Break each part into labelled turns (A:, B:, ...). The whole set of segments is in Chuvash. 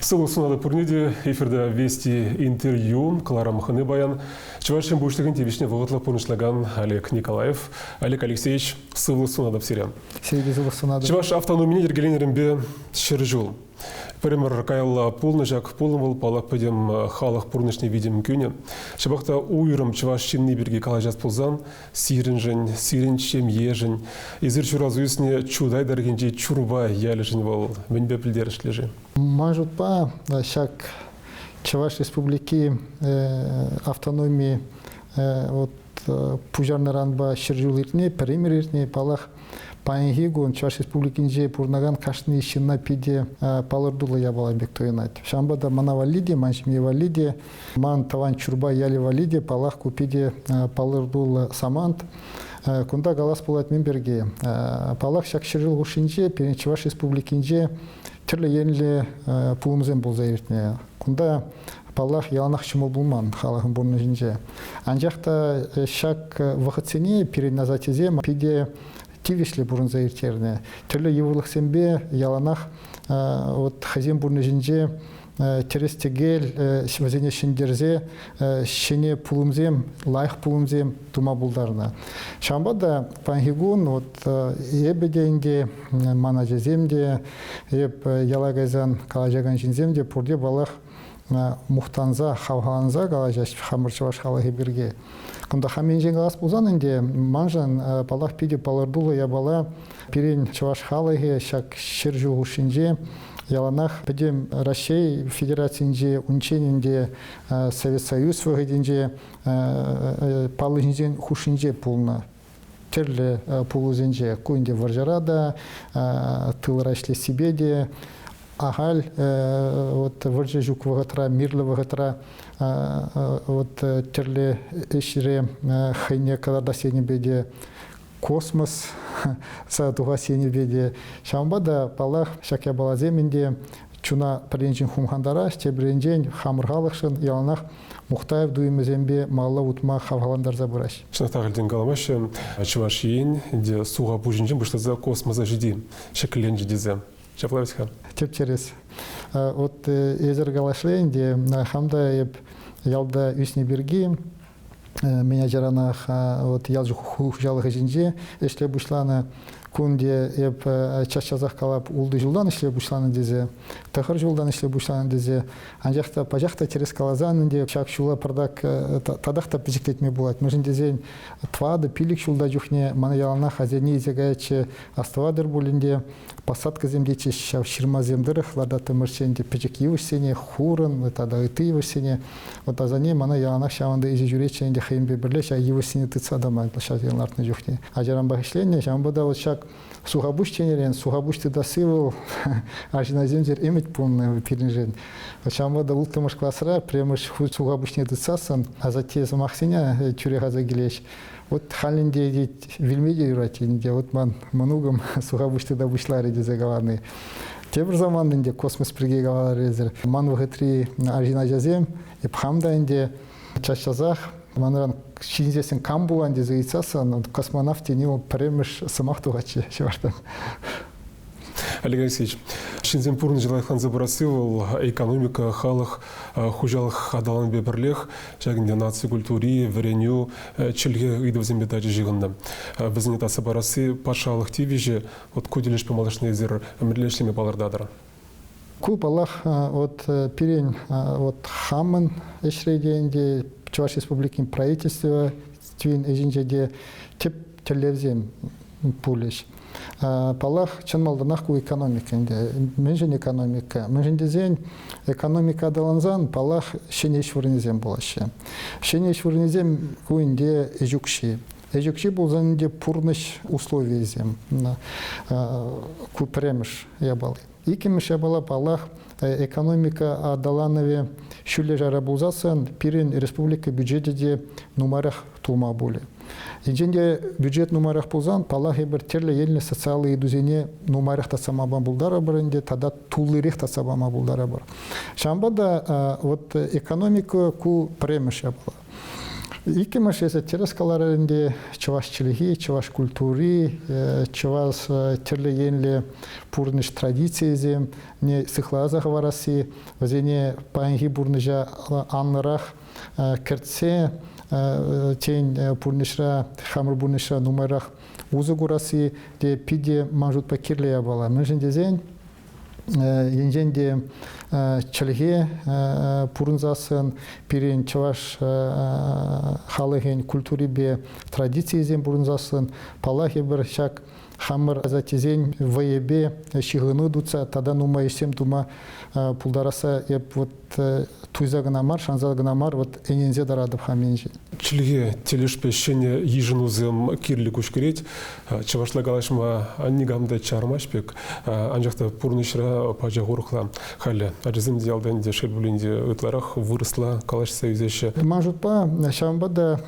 A: Сывлӑх сунатӑп пурне те. Эфирта Вести интервью кӑларӑм хӑни паян Чӑваш Ен Пуҫлӑхӗн тивӗҫне вӑхӑтлӑх пурнӑҫлакан Олег Николаев. Олег Алексеевич, сывлӑх сунатӑп сире.
B: Сире сывлӑх сунатӑп.
A: Чӑваш автономине йӗркеленӗренпе 100 ҫул. Пӗрремӗр каялла пулнӑ ҫак пулӑм вӑл паллах пӗтӗм халӑх пурнӑҫне витӗм кӳнӗ. Ҫапах та уйрӑм чӑваш ҫынни пирки калаҫас пулсан, сирӗншӗн, сирӗн ҫемьешӗн, эсир ҫуралса ӳснӗ Чутай тӑрӑхӗнчи Чурпай ялӗшӗн вӑл мӗнпе пӗлтерӗшлӗ-ши?
B: Ман шутпа, ҫак Чӑваш Республики автономи вот пуҫарнӑранпа 100 ҫул иртни, пӗрремӗр иртни, паллах, паянхи кун Чӑваш Республикинче пурӑнакан кашни ҫынна питӗ палӑртуллӑ япала пек туйӑнать. Ҫавӑнпа та мана валли те, ман ҫемье валли те, ман тӑван Чурпай ялӗ валли те, паллах, ку питӗ палӑртуллӑ самант. Кунта калас пулать мӗн пирки. Паллах, ҫак 100 ҫул хушшинче пирӗн Чӑваш Республикинче тӗрлӗ енлӗ пулӑмсем пулса иртнӗ. Кунта, паллах, яланах ҫӑмӑл пулман халӑхӑн пурнӑҫӗнче. Анчах та ҫак вӑхӑтсене пирӗн асаттесем питӗ тивӗҫлӗ пурӑнса ирттернӗ. Тӗрлӗ йывӑрлӑхсемпе яланах вот хӑйсен пурнӑҫӗнче тӗрӗс-тӗкел вӗсене ҫӗнтерсе ҫӗнӗ пулӑмсем, лайӑх пулӑмсем тума пултарнӑ. Ҫавӑнпа та паянхи кун вот эпӗ те ӗнтӗ, ман ачасем те, эп яла кайсан калаҫакан ҫынсем те пурте паллах мухтанса, хавхаланса калаҫаҫ хамӑр чӑваш халӑхӗ пирки. Кунта хам енчен калас пулсан ӗнтӗ, маншӑн, паллах, питӗ палӑртуллӑ япала пирӗн чӑваш халӑхӗ ҫак 100 ҫул хушшинче яланах пӗтӗм Раҫҫей Федерацийӗнче, унччен ӗнтӗ Совет Союз вӑхӑтӗнче паллӑ ҫынсен хушшинче пулнӑ тӗрлӗ пулусенче. Ку ӗнтӗ вӑрҫӑра та, тылра ӗҫлессипе те, ахаль вот вӑрҫӑ ҫук вӑхӑтра, мирлӗ вӑхӑтра вот тӗрлӗ ӗҫре хӑйне кӑтартас енӗпе те космос тухас енӗпе те. Ҫавӑнпа та, паллах, ҫак япаласем ӗнтӗ чуна пӗр енчен хумхантараҫ, тепӗр енчен хамӑр халӑхшӑн яланах мухтав туйӑмӗсемпе малалла утма хавхалантарса пыраҫ.
A: Чӑнах та ахальтен каламаҫҫӗ, Чӑваш Ен те суха пуҫӗнчен пуҫласа космоса ҫити ҫӗкленчӗ тесе. Ҫапла вӗт-ха?
B: Тӗп-тӗрӗс. Вот эсӗр калашле ӗнтӗ, хам та эп ялта ӳснӗ пирки мӗн ачаранах вот ял хуҫалӑх ӗҫӗнче ӗҫле пуҫланӑ. Кун те эп час-часах калап, ултӑ ҫултан ӗҫле пуҫланӑ тесе, тӑхӑр ҫултан ӗҫле пуҫланӑ тесе. Анчах та пачах та тӗрӗс каласан ӗнтӗ ҫак ҫула пӑртак татах та пӗчӗклетме пулать. Мӗншӗн тесен тӑватӑ-пилӗк ҫулта чухне мана яланах асерне илсе каятчӗ, астӑватӑр пуль ӗнтӗ, посадкӑсем тетчӗҫ ҫав ҫырмасем тӑрӑх лартаттӑмӑрччӗ ӗнтӗ пӗчӗк йывӑҫсене, хурӑн тата ытти йывӑҫсене. Вот асанне мана яланах ҫавӑнта илсе ҫӳретчӗ ӗнтӗ хӑйӗнпе пӗрле ҫав йывӑҫсене тытса тӑма ҫавсем лартнӑ чухне. Ачаранпах ӗҫленӗ, ҫавӑнпа та вот ҫак сухапуҫ тенӗрен сухапуҫ тытасси вӑл арҫын ачасемсӗр ӗмӗт пулнӑ пирӗншӗн. Ҫавӑнпа та улттӑмӗш класра пӗрремӗш хут сухапуҫне тытсассӑн асатте сӑмахсене тӳрех аса килеҫ. Вот халь ӗнтӗ тет, вилме те юрать ӗнтӗ, вот ман мӑнукӑм суха пуҫ тыта пуҫларӗ тесе калани. Тепӗр самант ӗнтӗ космос пирки каларӗ эсӗр. Ман вӑхӑтри арҫын ачасем, эп хам та ӗнтӗ час-часах манран ҫитӗнсессӗн кам пулан тесе ыйтсассӑн космонавт тени вӑл пӗрремӗш сӑмах тухатчӗ ҫӑвартан.
A: Олег Алексеевич, ҫынсен пурнӑҫӗ лайӑхланса пырасси вӑл экономика, халӑх, хуҫалӑх аталанӑвӗпе пӗрлех ҫак ӗнтӗ наци культури, вӗренӳ, чӗлхе ыйтӑвӗсемпе тачӑ ҫыхӑннӑ. Вӗсене татса парасси патшалӑх тивӗҫӗ. Вот ку тӗлӗшпе малашне эсир мӗнле ӗҫлеме палӑртатӑр?
B: Ку, паллах, вот пирӗн вот хамӑн ӗҫре те ӗнтӗ Чӑваш Республикин правительство ӗҫӗнче те тӗп тӗллевсем пулӗҫ. Паллах, чӑн малтанах ку экономика ӗнтӗ. Мӗншӗн экономика? Мӗншӗн тесен экономика аталансан, паллах, ҫӗнӗ ӗҫ вырӑнӗсем пулаҫҫӗ. Ҫӗнӗ ӗҫ вырӑнӗсем ку ӗнтӗ ӗҫ укҫи. Ӗҫ укҫи пулсан ӗнтӗ пурнӑҫ условийӗсем. Ку пӗрремӗш япали. Иккӗмӗш япала, паллах, экономика аталанӑвӗ ҫӳллӗ шайра пулсассӑн пирӗн республика бюджечӗ те нумайрах тулма пулӗ. Енчен те бюджет нумайрах пулсан, паллах, эпир тӗрлӗ енлӗ социаллӑ ыйтусене нумайрах татса пама пултарӑпӑр ӗнтӗ тата туллирех татса пама пултарӑпӑр. Ҫавӑнпа та вот экономика ку пӗрремӗш япала. Иккӗмӗш эсӗ тӗрӗс каларӑр ӗнтӗ, чӑваш чӗлхи, чӑваш культури, чӑваш тӗрлӗ енлӗ пурнӑҫ традицийӗсем сыхласа хӑварасси, вӗсене паянхи пурнӑҫа анлӑрах кӗртсе, тен, пурнӑҫра, хамӑр пурнӑҫра нумайрах усӑ курасси те питӗ ман шутпа кирлӗ япала. Мӗншӗн тесен енчен те чӗлхе пурӑнсассӑн пирӗн чӑваш халӑхӗн культурипе традицийӗсем пурӑнсассӑн, паллах, эпир ҫак хамӑр асаттесен вӑйӗпе ҫыхӑну тытса тата нумай ӗҫсем тума пултарасса эп вот туйса кӑна мар, шанса кӑна мар, вот ӗненсе тӑратӑп хам енчен.
A: Чӗлхе тӗлӗшпе ҫӗнӗ йышӑнусем кирлӗ куҫкӗрет. Чӑвашла калаҫма никам та чармасть пек. Анчах та пурнӑҫра пачах урӑхла. Халӗ ачасем те ялта ӗнтӗ, шел пулин те, ытларах вырӑсла калаҫса ӳсеҫҫӗ.
B: Ман шутпа, ҫавӑнпа та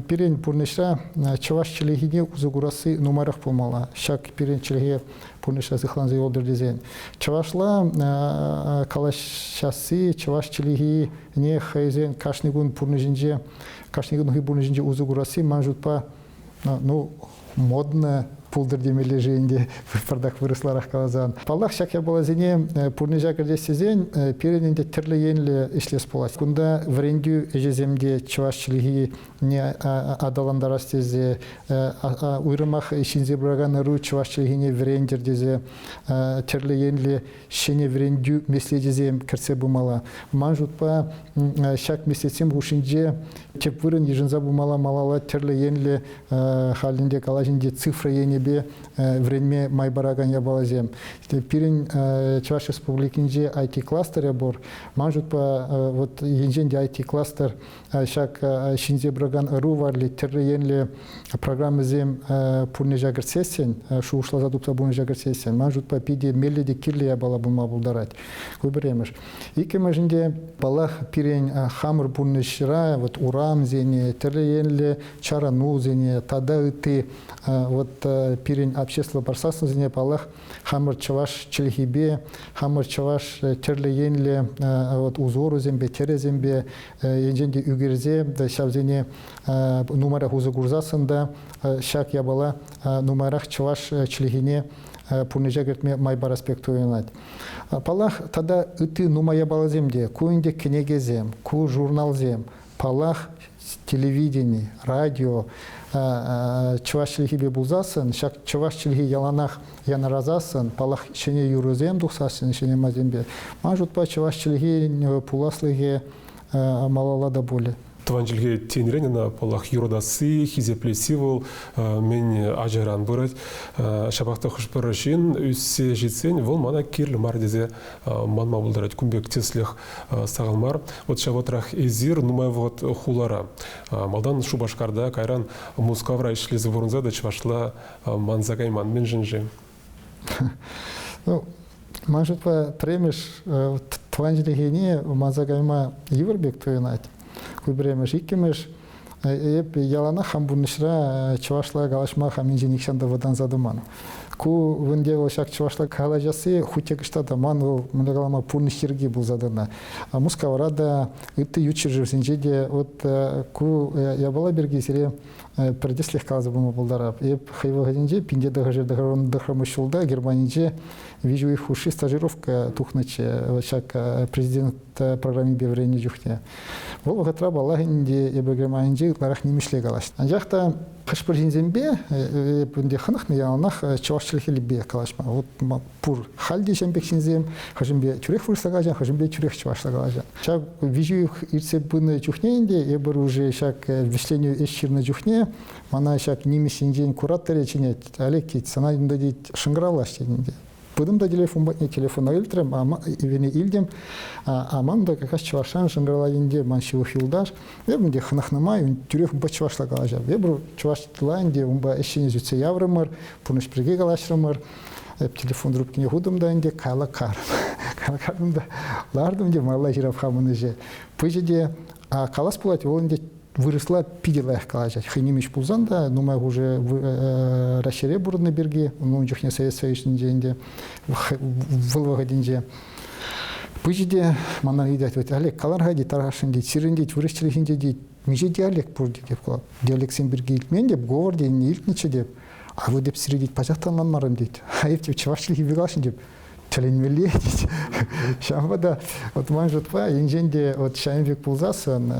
B: пирӗн пурнӑҫра чӑваш чӗлхине усӑ курасси нумайрах пулмалла. Ҫак пирӗн чӗлхе пурнӑҫра сыхланса юлтӑр тесен. Чӑвашла калаҫасси чӑваш чӗлхине хӑйсен кашни кун пурнӑҫӗнче, кашни кунхи пурнӑҫӗнче усӑ курасси ман шутпа ну, модно пултӑр темелле-ши ӗнтӗ, пӑртак вырӑсларах каласан. Паллах, ҫак япаласене пурнӑҫа кӗртес тесен пирӗн ӗнтӗ тӗрлӗ енлӗ ӗҫлес пулать. Кунта вӗрентӳ ӗҫӗсем те чӑваш чӗлхине аталантарас тесе, уйрӑмах ҫынсем пыракан ӑру чӑваш чӗлхине вӗрентӗр тесе тӗрлӗ енлӗ ҫӗнӗ вӗрентӳ меслечӗсем кӗртсе пымалла. Ман шутпа, ҫак меслетсем хушшинче тӗп вырӑн йышӑнса пымалла малалла тӗрлӗ енлӗ халь ӗнтӗ калаҫинче цифра енӗпе вӗренме май паракан япаласем. Пирӗн Чӑваш Республикинче IT-кластерӗ пур. Ман шутпа, вот енчен те IT-кластер ҫак ҫынсе пыракан ӑру валли тӗрлӗ енлӗ программӑсем пурнӑҫа кӗртсессӗн, шухӑшласа тупса пурнӑҫа кӗртсессӗн, ман шутпа, питӗ меллӗ те кирлӗ япала пулма пултарать. Ку пӗрремӗш. Иккӗмӗшӗнче, паллах, пирӗн хамӑр пурнӑҫра вот урамсене, тӗрлӗ енлӗ чарӑнусене тата ытти вот пирӗн общество пространствӑсене, паллах, хамӑр чӑваш чӗлхипе, хамӑр чӑваш тӗрлӗ енлӗ вот узорусемпе, тӗрӗсемпе енчен те ӳкерсе ҫавсене нумайрах усӑ курсассӑн та ҫак япала нумайрах чӑваш чӗлхине пурнӑҫа кӗртме май парас пек туйӑнать. Паллах, тата ытти нумай япаласем те, ку ӗнтӗ кӗнекесем, ку журналсем, паллах, телевидени, радио чӑваш чӗлхипе пулсассӑн, ҫак чӑваш чӗлхи яланах янӑрасассӑн, паллах, ҫӗнӗ юрӑсем тухсассӑн ҫӗнӗ майсемпе, ман шутпа, чӑваш чӗлхин пуласлӑхӗ малалла та пулӗ.
A: Тӑван чӗлхе тенӗрен ӑна, паллах, юратасси, хисеплесси вӑл мӗн ачаран пырать. Ҫапах та хӑш-пӗр ҫын ӳссе ҫитсен вӑл мана кирлӗ мар тесе манма пултарать. Кун пек тӗслӗх сахал мар. Вот ҫав вӑхӑтрах эсир нумай вӑхӑт хулара, малтан Шупашкарта, кайран Мускавра ӗҫлесе пурӑнса та чӑвашла манса кайман. Мӗншӗн-ши?
B: Ну, ман шутпа, пӗрремӗш тӑван чӗлхене манса кайма йывӑр пек туйӑнать. Ку пӗрремӗш. Иккӗмӗш, эп яланах хам пурнӑҫра чӑвашла калаҫма хам енчен нихҫан та вӑтанса тӑман. Ку ӗнтӗ вӑл ҫак чӑвашла калаҫасси хуть те кӑшта та ман вӑл, мӗнле калама, пурнӑҫ йӗрки пулса тӑнӑ. Мускавра та, ытти ют ҫӗршывсенче те вот ку япала пирки сире пӗр тӗслӗх каласа пама пултарап. Эп хӑй вӑхӑтӗнче 1999 ҫулта Германинче виҫӗ уйӑх хушши стажировка тухнӑччӗ ҫак президент программипе вӗреннӗ чухне. Вӑл вӑхӑтра, паллах ӗнтӗ, эпӗ Германинче ытларах нимӗҫле калаҫнӑ. Анчах та хӑш-пӗр ҫынсемпе эп ӗнтӗ хӑнӑхнӑ яланах чӑваш чӗлхипе калаҫма. Вот пур халь те ҫын пек ҫынсем, хӑшӗнпе тӳрех вырӑсла калаҫан, хӑшӗнпе тӳрех чӑвашла калаҫан. Ҫак виҫӗ уйӑх иртсе пынӑ чухне ӗнтӗ эпир уже ҫак вӗҫленӳ ӗҫ ҫырнӑ чухне мана ҫак нимӗҫ ҫинчен кураторӗ чӗнет. Олег тет, сана унта тет шӑнкӑравлаҫ тет ӗнтӗ. Пытӑм та телефон патне, телефона илтрӗм, ивене илтӗм. А ман та как раз чӑвашран шӑнкӑравлать ӗнтӗ ман ҫывӑх юлташ. Эп ӗнтӗ хӑнӑхнӑ май тӳрех унпа чӑвашла калаҫап. Эпир чӑвашла ӗнтӗ унпа ӗҫ ҫине сӳтсе яврӑмӑр, пурнӑҫ пирки калаҫрӑмӑр. Эп телефон трубкине хутӑм та ӗнтӗ, кайла карӑм. Кайла карӑм та лартӑм те малалла ҫырап хамӑн ӗҫе. Пычӗ те, а калас пулать, вӑл ӗнтӗ вырӑсла питӗ лайӑх калаҫать. Хӑй нимӗҫ пулсан та нумай хушӑ Раҫҫейре пурӑннӑ пирки, ун чухне Совет Союзӗнче ӗнтӗ, вӑл вӑхӑтӗнче. Пычӗ те мана ыйтать, вот, Олег, калар-ха тет, тархасшӑн тет, сирӗн тет, вырӑс чӗлхинче тет, Миҫе диалект пур тетӗп. Диалектсем пирки илтмен те, говор тенине илтнӗччӗ те. А вы деп сире тет, пачах та ӑнланмарӑм тет. А эп теп чӑваш чӗлхипе калаҫнӑ теп. Тӗлӗнмелле тет. Ҫавӑнпа та вот ман шутпа, енчен те вот ҫавӑн пек пулсассӑн,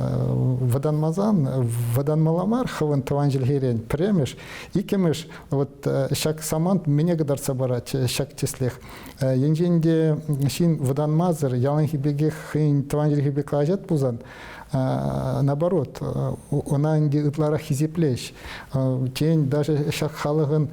B: вӑтанмасан, вӑтанмалла мар хӑвӑн тӑван чӗлхерен. Пӗрремӗш. Иккӗмӗш, вот ҫак самант мӗне кӑтартса парать ҫак тӗслӗх. Енчен те ҫын вӑтанмасӑр яланхи пекех хӑйӗн тӑван чӗлхипе калаҫать пулсан, наоборот, ӑна ӗнтӗ ытларах хисеплеҫ. Тен, даже ҫак халӑхӑн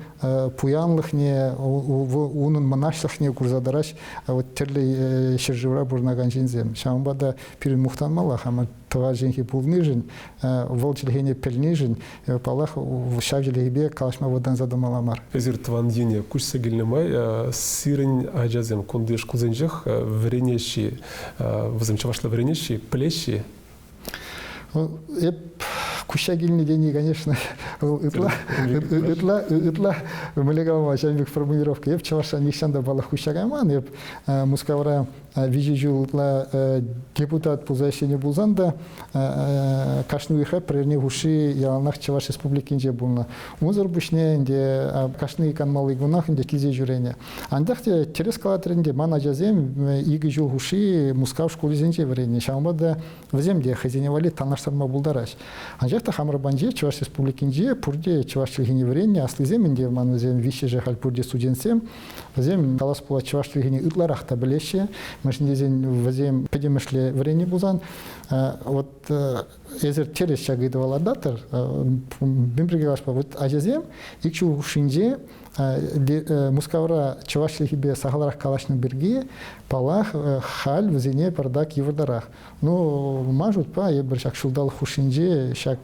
B: пуянлӑхне, унӑн мӑнаҫлӑхне курса тӑраҫ вот тӗрлӗ ҫӗршывра пурӑнакан ҫынсем. Ҫавӑнпа та пирӗн мухтанмалла хамӑр тӑван чӗлхе пулнишӗн, вӑл чӗлхене пӗлнишӗн, паллах, ҫав чӗлхепе калаҫма вӑтанса тӑмалла мар.
A: Эсир тӑван ене куҫса килнӗ май сирӗн ачасем кунти шкулсенчех вӗренеҫҫӗ-и? Вӗсем чӑвашла вӗренеҫҫӗ-и, пӗлеҫҫӗ-и?
B: Эп куҫа килнӗ тени, конечно, ытла, ытла, ытла, мӗнле калама, ҫавӑн пек формулировка. Эп чӑвашра нихҫан та паллах куҫа кайман. Эп Мускавра виҫӗ ҫул ытла депутат пулса ӗҫленӗ пулсан та кашни уйӑхра пӗр эрне хушши яланах Чӑваш Республикинче пулнӑ. Унсӑр пуҫне ӗнтӗ кашни канмалли кунах ӗнтӗ килсе ҫӳренӗ. Анчах те тӗрӗс калатӑр ӗнтӗ, ман ачасем икӗ ҫул хушши Мускав шкулӗсенче вӗреннӗ. Ҫавӑнпа та вӗсем те хӑйсене валли танлаштарма пултараҫ. Анчах та хамӑр панче Чӑваш Республикинче пурте чӑваш чӗлхине вӗреннӗ аслисем ӗнтӗ, ман вӗсем виҫҫӗшӗ халь пурте студентсем. Вӗсем, калас пулать, чӑваш чӗлхине ытларах та пӗлеҫҫӗ. Мӗншӗн тесен вӗсем пӗтӗмӗшле вӗреннӗ пулсан, вот эсир тӗрӗс ҫак ыйтӑва лартатӑр. Мӗн пирки калаҫма? Вот ачасем ик ҫул хушшинче Мускавра чӑваш чӗлхипе сахалрах калаҫнӑ пирки, паллах, халь вӗсене пӑртак йывӑртарах. Ну, ман шутпа, эпир ҫак ҫулталӑк хушшинче ҫак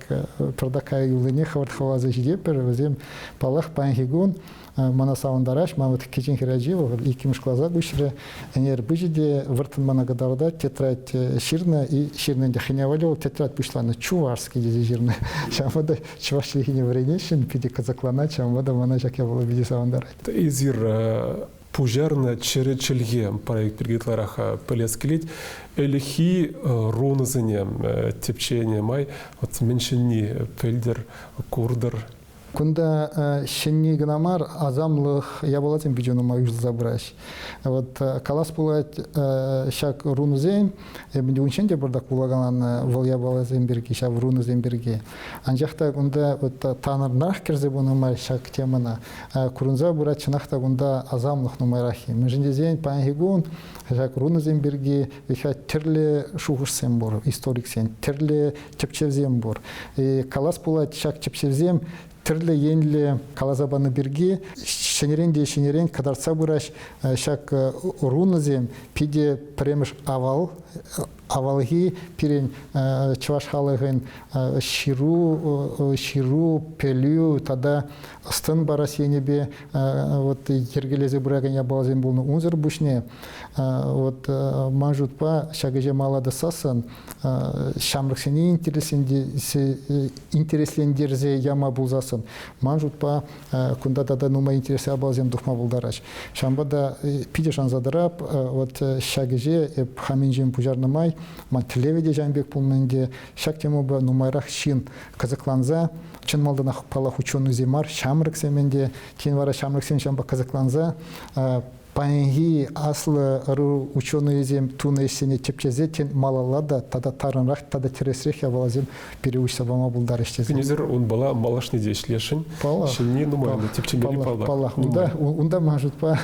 B: пӑртак кая юлнине хӑвӑрт хӑваласа ҫитетпӗр. Вӗсем, паллах, паянхи кун мана савӑнтараҫ. Ман вот кӗҫӗн хӗрачи вӑл иккӗмӗш класа куҫрӗ. Ӗнер пычӗ те вӑрттӑн мана кӑтартать, тетрадь ҫырнӑ и ҫырнӑ ӗнтӗ хӑйне валли вӑл тетрадь пуҫланӑ. Чувашский тесе ҫырнӑ. Ҫавӑнпа та чӑваш чӗлхине вӗренесшӗн, питӗ кӑсӑкланать, ҫавӑнпа та мана ҫак япала питӗ савӑнтарать.
A: Эсир пуҫарнӑ чӗрӗ чӗлхе проект пирки ытларах пӗлес килет. Ӗлӗкхи рунӑсене тӗпченӗ май вот мӗн ҫӗнни пӗлтӗр, куртӑр?
B: Кунта ҫӗнни кӑна мар, асамлӑх япаласем питӗ нумай уҫӑлса пыраҫ. Вот калас пулать, ҫак рунӑсем, эпӗ унччен те пӑртак вулакан вӑл япаласем пирки, ҫав рунӑсем пирки. Анчах та кунта вот танӑрнах кӗрсе пынӑ май ҫак темӑна курӑнса пырать, чӑнах та кунта асамлӑх нумайраххи. Мӗншӗн тесен паянхи кун ҫак рунӑсем пирки тӗрлӗ шухӑшсем пур историксен, тӗрлӗ тӗпчевсем пур. Калас пулать, ҫак тӗпчевсем тӗрлӗ енлӗ каласа панӑ пирки ҫӗнӗрен те ҫӗнӗрен кӑтартса пыраҫ. Ҫак рунӑсем питӗ пӗрремӗш авал, авалхи пирӗн чӑваш халӑхӗн ҫыру, ҫыру, пӗлӳ тата ӑс-тӑн парас енӗпе вот йӗркелесе пыракан япаласем пулнӑ. Унсӑр пуҫне вот ман шутпа ҫак ӗҫе мала тӑсассӑн ҫамрӑксене интереслентерсе яма пулсассӑн, ман шутпа, кунта тата нумай интереслӗ япаласем тухма пултараҫ. Ҫавӑнпа та питӗ шанса тӑрап, вот ҫак ӗҫе эп хам енчен пуҫарнӑ май, ман тӗллевӗ те ҫавӑн пек пулнӑ ӗнтӗ, ҫак темӑпа нумайрах ҫын кӑсӑкланса, чӑн малтанах, паллах, ученӑйсем мар, ҫамрӑксем ӗнтӗ, тен вара ҫамрӑксем ҫавӑнпа кӑсӑкланса паянхи аслӑ ӑру ученӑйӗсем тунӑ ӗҫсене тӗпчесе тен малалла та тата тарӑнрах тата тӗрӗсрех япаласем пире уҫса пама пултарӗҫ тесе.
A: Кӗнесӗр унпала малашне те ӗҫлесшӗн.
B: Паллах.
A: Ҫӗнни нумай унта тӗпчемелли паллах.
B: Паллах. Унта, унта ман шутпа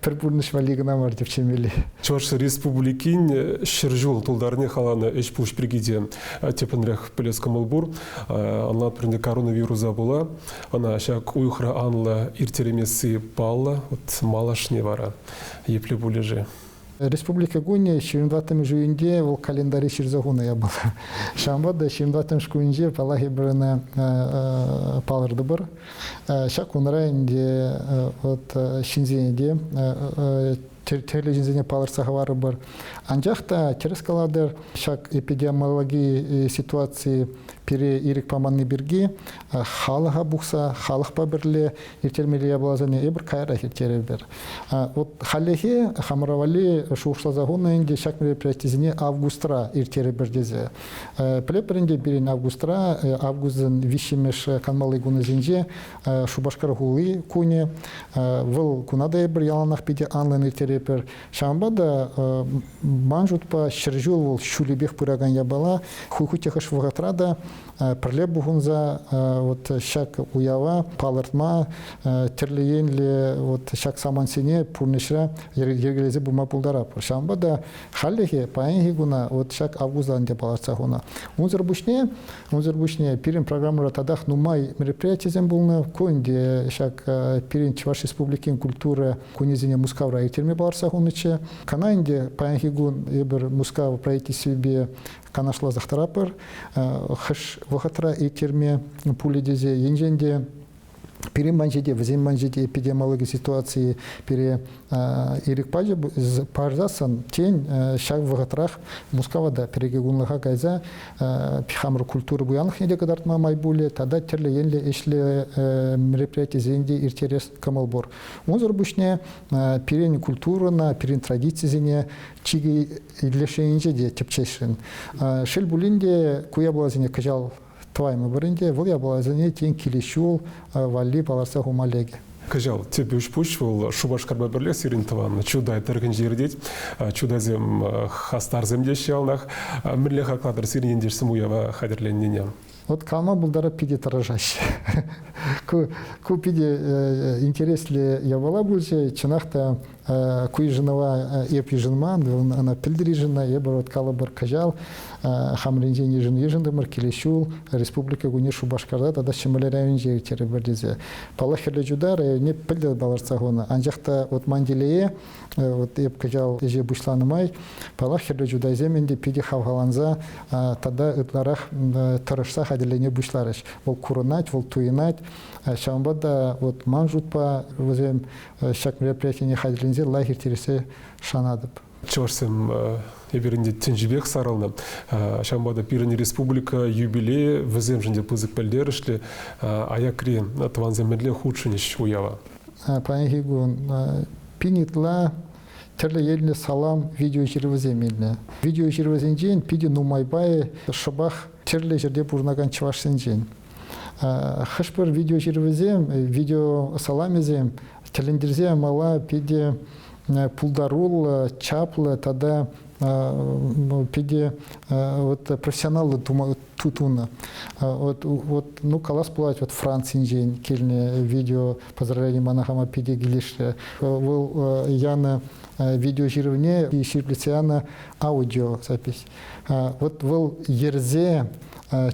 B: пӗр пурнӑҫ валли кӑна мар тӗпчемелли.
A: Чӑваш Республикин ҫӗр ҫул тултарне халанӑ ӗҫ-пуҫ пирки те тӗплӗнрех пӗлес кӑмӑл пур. Ӑнланатпӑр ӗнтӗ коронавируса пула Ӑна ҫак уйӑхра анлӑ ирттереймесси паллӑ. Вот малашне вара епле пулӗ-ши?
B: Республика кунӗ 24-мӗш июньте вӑл календаре ҫырса хунӑ япала. Ҫавӑнпа та 24-мӗш кунӗнче, паллах, эпир ӑна палӑртӑпӑр. Ҫак кунра ӗнтӗ вот ҫынсене те тӗрлӗ ҫынсене палӑртса хӑварӑпӑр. Анчах та тӗрӗс калатӑр, ҫак эпидемиологи ситуаци пире ирӗк паманни пирки халӑха пухса, халӑхпа пӗрле ирттермелли япаласене эпир каярах ирттерӗпӗр. Вот хальлӗхе хамӑра валли шухӑшласа хунӑ ӗнтӗ ҫак мероприятисене августра ирттерӗпӗр тесе. Пӗлетпӗр ӗнтӗ пирӗн августра, августӑн виҫҫӗмӗш канмалли кунӗсенче Шупашкар хули кунӗ. Вӑл куна та эпир яланах питӗ анлӑн ирттеретпӗр. Ҫавӑнпа та ман шутпа ҫӗршыв вӑл ҫулӗпех пыракан япала. Хуть те хӑш вӑхӑтра та пӗрле пухӑнса вот ҫак уява палӑртма тӗрлӗ енлӗ вот ҫак самантсене пурнӑҫра йӗркелесе пыма пултаратпӑр. Ҫавӑнпа та хальлӗхе паянхи куна вот ҫак августа ӗнтӗ палӑртса хунӑ. Унсӑр пуҫне унсӑр пуҫне пирӗн программӑра татах нумай мероприятисем пулнӑ. Ку ӗнтӗ ҫак пирӗн Чӑваш Республикин культура кунӗсене Мускавра ирттерме палӑртса хунӑччӗ. Кӑна ӗнтӗ паянхи кун эпир Мускав правительствипе канашласах тӑратпӑр. Хӑш вӑхӑтра ирттерме пулӗ тесе енчен те пирӗн манчӗ те, вӗсен манчӗ те эпидемиологи ситуацийӗ пире ирӗк пачӗ парсассӑн, тен, ҫак вӑхӑтрах Мускава та пӗр-икӗ кунлӑха кайса хамӑр культура пуянлӑхне те кӑтартма май пулӗ тата тӗрлӗ енлӗ ӗҫлӗ мероприятисене те ирттерес кӑмӑл пур. Унсӑр пуҫне пирӗн культурӑна, пирӗн традицисене чикӗ лешенинче те тӗпчесшӗн. Шел пулин те, ку япаласене кӑҫал тӑваймӑпӑр ӗнтӗ, вӑл япаласене тен килес ҫул валли палӑртса хума лекӗ.
A: Кӑҫал тӗп ӗҫ-пуҫ вӑл Шупашкарпа пӗрле сирӗн тӑван Чутай тӑрӑхӗнче иртет. Чутайсем хастарсем теҫҫӗ яланах. Мӗнле хаклатӑр сирӗн ентешсем уява хатӗрленнине?
B: Вот калама пултарать питӗ тӑрӑшаҫҫӗ. Ку, ку питӗ интереслӗ япала пулчӗ. Чӑнах та ку йышӑнӑва эп йышӑнман, ӑна пӗлтӗр йышӑннӑ. Эпир вот калӑпӑр кӑҫал хамӑрӗнчен йышӑнтӑмӑр килес ҫул Республика кунне Шупашкарта тата Ҫӗмӗрле районӗнче ирттерӗпӗр тесе. Паллах, Хӗрлӗ Чутай районне пӗлтӗр палӑртса хунӑ. Анчах та вот ман телее Вот эп кӑҫал ӗҫе пуҫланӑ май, паллах, Хӗрлӗ Чутайсем ӗнтӗ питӗ хавхаланса тата ытларах тӑрӑшса хатӗрлене пуҫларӗҫ. Вӑл курӑнать, вӑл туйӑнать. Ҫавӑнпа та вот ман шутпа вӗсем ҫак мероприятине хатӗрленсе лайӑх ирттерессе шанатӑп.
A: Чӑвашсем эпир ӗнтӗ тӗнчипех сарӑлнӑ. Ҫавӑнпа та пирӗн республика юбилейӗ вӗсемшӗн те пысӑк пӗлтерӗшлӗ. Аякри тӑвансем мӗнле хутшӑнӗҫ уява?
B: Паянхи кун пин ытла тӗрлӗ енлӗ салам видеоҫырӑвӗсем илнӗ. Видеоҫырӑвӗсенчен питӗ нумай пайӗ шӑпах тӗрлӗ ҫӗрте пурӑнакан чӑвашсенчен. Хӑш-пӗр видеоҫырӑвӗсем, видеосаламӗсем тӗлӗнтерсе мала питӗ пултаруллӑ, чаплӑ тата питӗ вот профессионаллӑ тунӑ. Вот, вот, ну, калас пулать, вот Францинчен килнӗ видео поздравление мана хама питӗ килӗшрӗ. Вӑл янӑ видеоҫырӑвне ҫирӗплетсе янӑ аудиозапись. Вот вӑл ерсе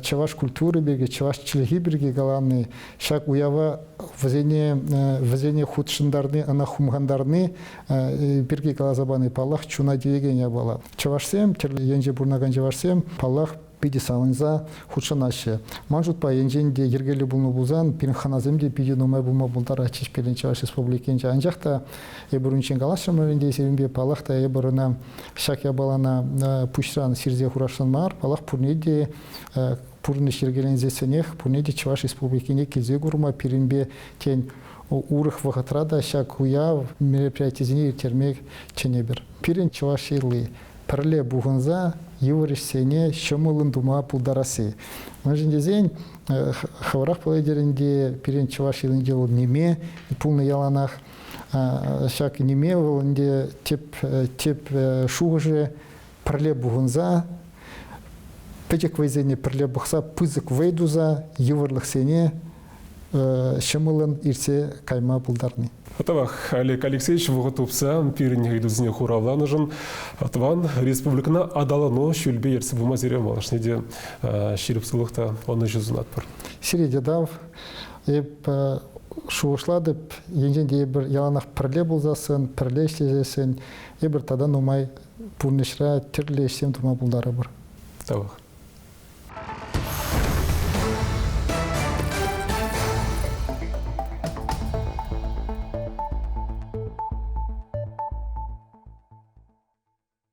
B: чӑваш культури пирки, чӑваш чӗлхи пирки калани, ҫак уява вӗсене, вӗсене хутшӑнтарни, ӑна хумхантарни пирки каласа пани, паллах, чуна тивекен япала. Чӑвашсем, тӗрлӗ енче пурӑнакан чӑвашсем, паллах, питӗ савӑнса хутшӑнаҫҫӗ. Ман шутпа, енчен те йӗркеллӗ пулнӑ пулсан, пирӗн хӑнасем те питӗ нумай пулма пултаратчӗҫ пирӗн Чӑваш Республикинче. Анчах та эпир унччен калаҫрӑмӑр ӗнтӗ сирӗнпе, паллах та, эпир ӑна ҫак япалана пуҫран сирсе хурасшӑн мар, паллах, пурне те пурнӑҫ йӗркеленсессӗнех пурне те Чӑваш Республикине килсе курма, пирӗнпе, тен, урӑх вӑхӑтра та ҫак уяв мероприятисене ирттерме чӗнетпӗр. Пирӗн чӑваш йӑли пӗрле пухӑнса йывӑр ӗҫсене ҫӑмӑллӑн тума пултарасси. Мӗншӗн тесен хӑвӑрах пӗлетӗр ӗнтӗ, пирӗн чӑваш йӑлинче вӑл ниме пулнӑ яланах. Ҫак ниме вӑл ӗнтӗ тӗп, тӗп шухӑшӗ пӗрле пухӑнса пӗчӗк вӑйсене пӗрле пӑхса пысӑк вӑй туса йывӑрлӑхсене ҫӑмӑллӑн иртсе кайма пултарни.
A: Тавах, Олег Алексеевич, вӑхӑт тупса пирӗн ыйтусене хуравланӑшӑн тӑван республикӑна аталану ҫулпе ертсе пыма сире малашне те ҫирӗп сывлӑх та ӑнӑҫу сунатпӑр.
B: Сире те тав. Эп шухӑшлатӑп, енчен те эпир яланах пӗрле пулсассӑн, пӗрле ӗҫлесессӗн, эпир тата нумай пурнӑҫра тӗрлӗ ӗҫсем тума пултарӑпӑр.
A: Тавах.